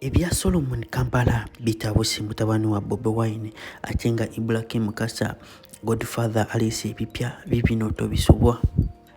Ebya Solomon Kampala bitabuse mutabani wa Bobi Wine ate nga Ibrahim Mukasa Godfather aleese ebipya bibino tobisubwa.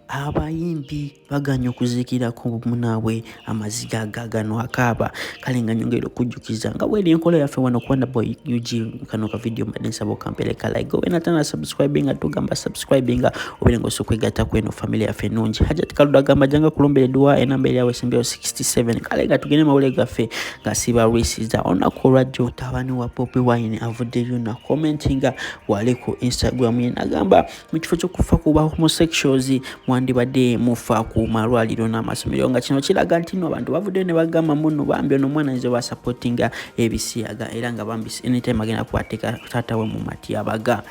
Abayimbi baganye okuziikirako munaabwe amaziga gagano akaaba. Kale nga nyongera okujjukiza nga bweri enkola yaffe wano ku Wonderboy UG, kano ka video mbadde nsaba okampereka like obe natana subscribing nga tugamba subscribing nga obeere nga osobola okwegatta ku eno family yaffe ennungi. Hajat Kaludo agamba janga kulombera edduwa enamba eri awo esembyeyo 67. Kale nga tugende mawulire gaffe nga sibalwisiza. Olunaku olwajjo mutabani wa Bobi Wine avuddeyo na commentinga wali ku Instagram ye nagamba mu kifo ky'okufa ku ba homosexuals mwandibadde mufa ku malwaliro n'amasomero, nga kino kiraga nti no abantu bavuddeyo ne bagamba muno bambi ono omwana ayinza oba supportinga ebisiyaga era nga bambi anytime agenda kubateeka taata we mu matyabaga.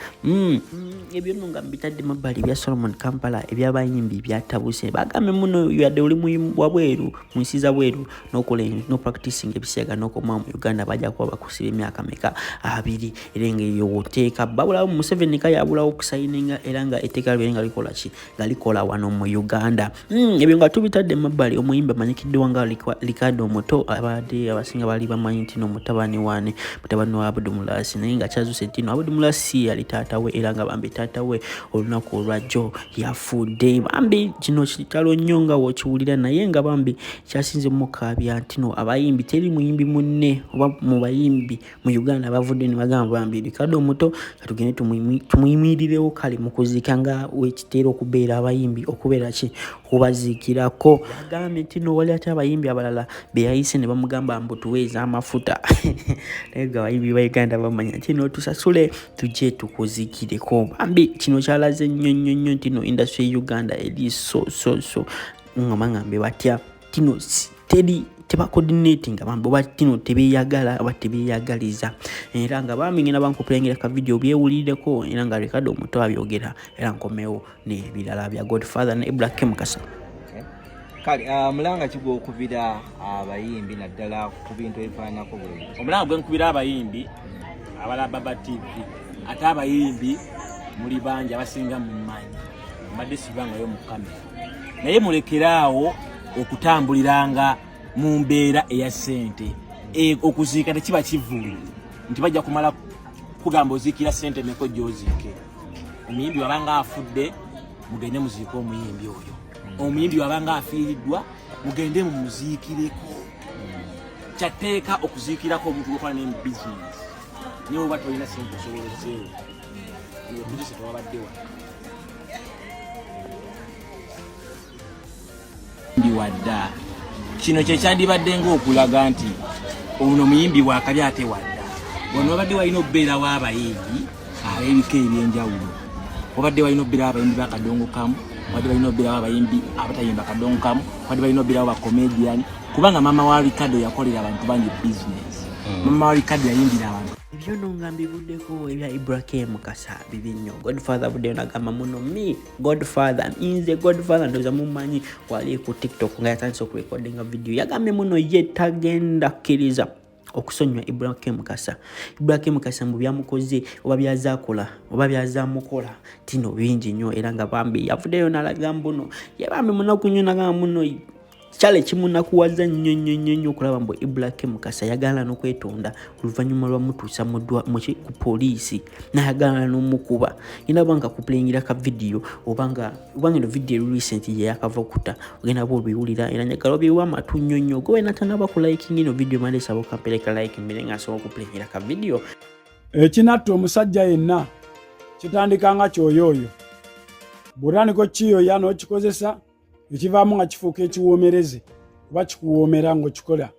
Ebyo nno nga mbitadde mabbali, ebya Solomon Kampala ebyabayimbi byatabuse. Bagambye muno yadde oli wabweru mu nsi za bweru n'okola no practicing ebisiyaga n'okomawo mu Uganda bajja kuba bakusiba emyaka meka 2, era nga eyo oteeka babulawo Museveni ka yabulawo okusayininga era nga etteeka libeere nga likola ki nga likola wano mu Uganda. Ebyo nga tubitadde mabbali, omuyimbi amanyikiddwa nga Ricardo Omuto abadde abasinga baali bamanyi nti no mutabani wani mutabani wa Abudu Mulasi, naye nga kyazuuse nti no Abudu Mulasi yali taata we era nga bambi taata we olunaku olwajjo yafudde. Bambi kino kitalo nnyo nga w'okiwulira, naye nga bambi kyasinze mukaabya nti no abayimbi teri muyimbi munne oba mu bayimbi mu Uganda bavudde ne bagamba bambi Ricardo Omuto katugende tumuyimirirewo kale mu kuziika nga wekiteera okubeera abayimbi okubeera ki okubaziikirako. Yagambye nti no wali ate abayimbi abalala be yayise ne bamugamba mbu tuweeza amafuta naye nga abayimbi ba Uganda bamanya nti no tusasule tujje tukuziikireko. Bambi kino kyalaze nnyo nnyo nnyo nti no industry ya Uganda eri so so so nga bangambe batya tino teri tebacoordinating bambi oba tino tebeyagala oba tebeyagaliza, era nga bambi ngenda bankupulengera ka video byewulirireko era nga Ricardo Omuto abyogera era nkomewo n'ebirala bya Godfather ne Ibrahim Mukasa. Kale mulanga ki gw'okubira abayimbi naddala ku bintu ebifaananako bwe? Omulanga gwe nkubira abayimbi abala Baba TV, ate abayimbi muli bangi abasinga mumanyi, mbadde sivangayo mu kamera, naye mulekeraawo okutambuliranga mu mbeera eya ssente. Okuziika tekiba kivulu nti bajja kumala kugamba oziikira ssente meko gy'oziike. Omuyimbi wabanga afudde mugende muziike omuyimbi oyo, omuyimbi wabanga afiiriddwa mugende mumuziikireko. Kyatteeka okuziikirako omuntu gwokola ne bizinesi, naye oba tolina ssente osobola ozeewo okuzise tewabadde wa wadda. Kino kye kyandibadde ng'okulaga nti ono muyimbi wakabi ate wadda. Wano wabadde walina okubeerawo abayimbi ab'ebika ebyenjawulo, wabadde walina okubeerawo abayimbi b'akadongo kamu, wabadde balina okubeerawo abayimbi abatayimba kadongo kamu, wabadde balina okubeerawo ba comedian, kubanga maama wa Ricardo yakolera abantu bangi business. Maama wa Ricardo yayimbira abantu. Ebyo nno nga mbibuddeko ebya Ibrahim Mukasa bibi nnyo. Godfather buddeyo nagamba muno me Godfather, nze Godfather ndowooza mumanyi wali ku TikTok nga yatandise okurekodinga video, yagambye muno ye tagenda kkiriza okusonyiwa Ibrahim Mukasa. Ibrahim Mukasa mbu byamukoze oba byazakola oba byazamukola tino bingi nnyo, era nga bambi yavuddeyo n'alaga mbuno ye bambi munaku nnyo, nagamba muno kyale kimunakuwaza nnyo nnyo nnyo nnyo okulaba mbu Ibrahim Mukasa yagaana n'okwetonda oluvannyuma lwamutuusa ku poliisi n'ayagaana n'omukuba. Ngenda oba nga kupulayingira ka video oba nga eno video eri recent ye yakava okuta, ogenda ba obiwulira era njagala obiwe amatu nnyo nnyo. Gwe wena tanaba ku liking eno video mande saba okampereka like mbere nga nsobola okupulayingira ka video. Ekinatta omusajja yenna kitandika nga kyoyooyo, bw'otandika okukiyoya n'okikozesa ekivaamu nga kifuuka ekiwoomereze oba kikuwoomera ng'okikola,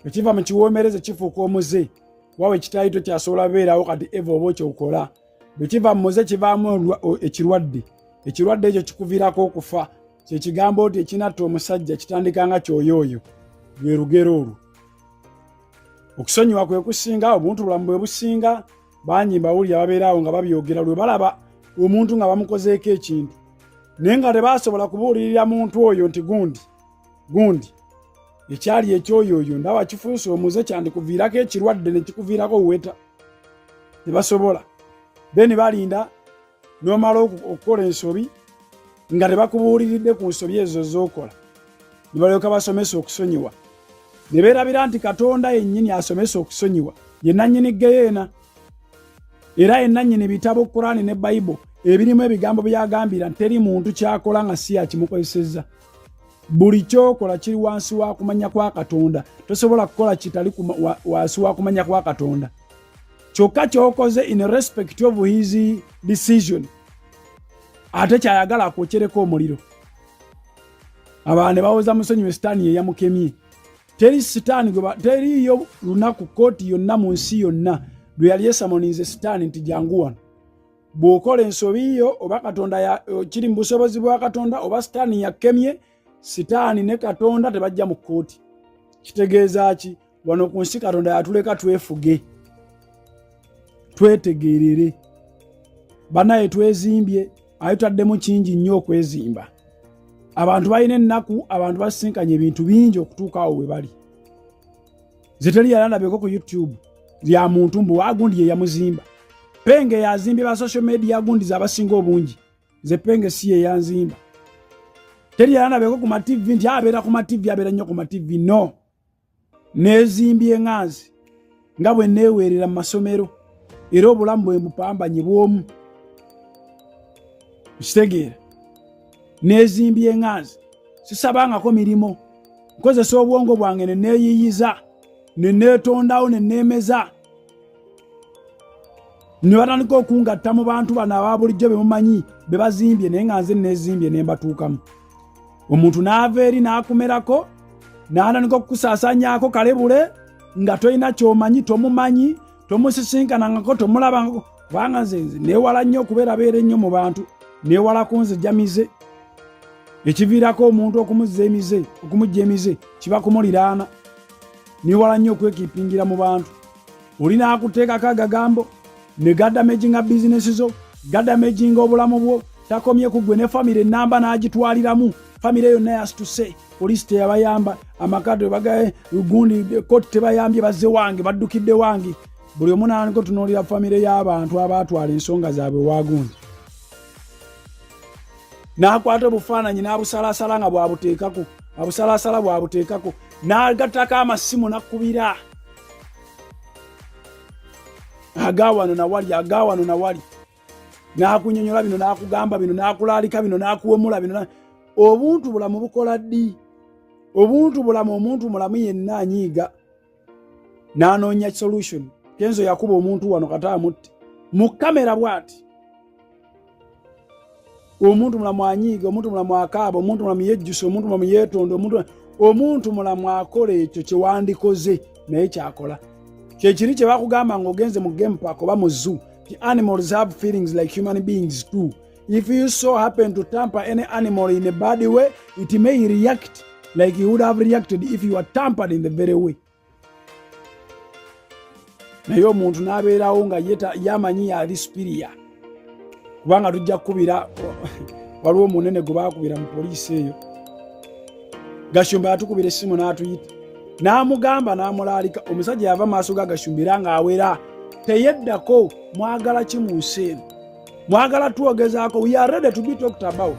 ekiva mu kiwoomereze kifuuka omuze, kuba bwe kitali tokyasobola beerawo kati eva oba okyokola. Bwe kiva mu muze kivaamu ekirwadde, ekirwadde ekyo kikuviirako okufa. Kyekigambo nti ekinatta omusajja kitandika nga kyoyooyo, lwe lugero olwo. Okusonyiwa kwe kusinga, obuntu bulamu bwe businga. Bangi mbawulira babeera awo nga babyogera lwe balaba omuntu nga bamukozeeko ekintu, naye nga tebasobola kubuulirira muntu oyo nti gundi gundi ekyali ekyoyoyo ndaba kifuuse omuze kyandikuviirako ekirwadde ne kikuviirako weta. Tebasobola, then balinda n'omala okukola ensobi nga tebakubuuliridde ku nsobi ezo z'okola, ne balyoka basomesa okusonyiwa. Ne beerabira nti Katonda yennyini asomesa okusonyiwa ye nannyini geyeena, era ye nannyini bitabo Kurani ne Bayibo ebirimu ebigambo byagambira nti teri muntu kyakola nga si yakimukozesezza. Buli kyokola kiri wansi wa kumanya kwa Katonda, tosobola kukola kitali wansi wa kumanya kwa Katonda. Kyokka kyokoze in respect of his decision, ate kyayagala akwokyereko omuliro. Abantu ne bawoza musonyiwe, sitaani ye yamukemye. Teri sitaani, teriiyo lunaku kooti yonna mu nsi yonna lwe yali esummoninze sitaani nti jangu wano. Bw'okola ensobi yo, oba Katonda, kiri mu busobozi bwa Katonda, oba sitaani yakemye. Sitaani ne Katonda tebajja mu kkooti. Kitegeeza ki? Wano ku nsi Katonda yatuleka twefuge, twetegeerere. Banaye twezimbye, aye tutaddemu kingi nnyo okwezimba. Abantu balina ennaku, abantu basisinkanye ebintu bingi okutuuka awo we bali. Nze teri yalandabeko ku YouTube lya muntu mbu agundi ye yamuzimba. Penge yazimbye ba social media gundi zabasinga obungi, nze Penge si ye yanzimba. Teri yalandabeko ku ma TV nti abeera ku ma TV, abeera nnyo ku ma TV. No neezimbye ŋŋanzi nga bwe neeweerera mu masomero, era obulamu bwe mbupambanye bw'omu kitegeera. Neezimbye ŋŋanzi, sisabangako mirimu, nkozesa obwongo bwange ne neeyiyiza ne neetondawo ne neemeza, ne batandika okungatta mu bantu bano aba bulijjo be mumanyi be bazimbye, naye nga nze neezimbye ne mbatuukamu. Omuntu n'ava eri n'akumerako n'atandika okukusaasanyaako kalebule nga tolina ky'omanyi, tomumanyi, tomusisinkanangako, tomulabangako. Kubanga nze neewala nnyo okubeerabeera ennyo mu bantu, neewala kunzijamize. Ekiviirako omuntu okumuzza emize, okumujja emize, kiba kumuliraana. Neewala nnyo okwekiipingira mu bantu. Oli n'akuteekako agagambo ne gadamaginga bizinesi zo, gadamaginga obulamu bwo. Takomye ku ggwe, ne famire enamba n'agitwaliramu. Famire yonna yasituse, poliisi teyabayamba, amaka tebagae, gundi kooti tebayambye, bazze wange, baddukidde wange. Buli omu n'atandika otunuulira famire y'abantu abaatwala ensonga zaabwe wagundi, n'akwata obufaananyi n'abusalasala nga bwabuteekako, abusalasala bwabuteekako, n'agattako amasimu n'akkubira agawano nawali, agawano nawali, n'akunyonyola bino, n'akugamba bino, n'akulaalika bino, n'akuwemula bino. Obuntu bulamu bukola ddi? Obuntu bulamu, omuntu mulamu yenna anyiiga n'anoonya solution. Kenzo yakuba omuntu wano kata amutte mu kamera bw'ati. Omuntu mulamu anyiiga, omuntu mulamu akaaba, omuntu mulamu yejjusa, omuntu mulamu yeetonda, omuntu mulamu akola ekyo kyewandikoze naye kyakola. Kyekiri kye bakugamba ng'ogenze mu game park oba mu zoo ti animals have feelings like human beings too. If you so happen to tamper any animal in a bad way, it may react like you would have reacted if you are tampered in the very way. Naye omuntu n'abeerawo nga ye yamanyi yali superior, kubanga tujja kukubira. Waliwo omunene gwe baakubira mu poliisi eyo, Gashumba yatukubira essimu n'atuyita n'amugamba n'amulaalika. Omusajja yava maaso ga Gashumba era ng'awera teyeddako. Mwagala ki mu nsi eno? Mwagala twogezaako? We are ready to be talked about,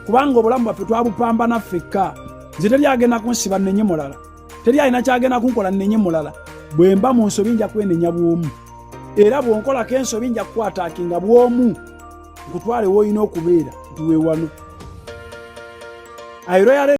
kubanga obulamu bwaffe twabupambana ffekka. Nze teri agenda kunsiba nnenye mulala, teri alina kyagenda kunkola nnenye mulala. Bwe mba mu nsobi nja kwenenya bw'omu, era bw'onkolako ensobi nja kukwataakinga bw'omu, nkutwale w'olina okubeera nti weewano. I rarely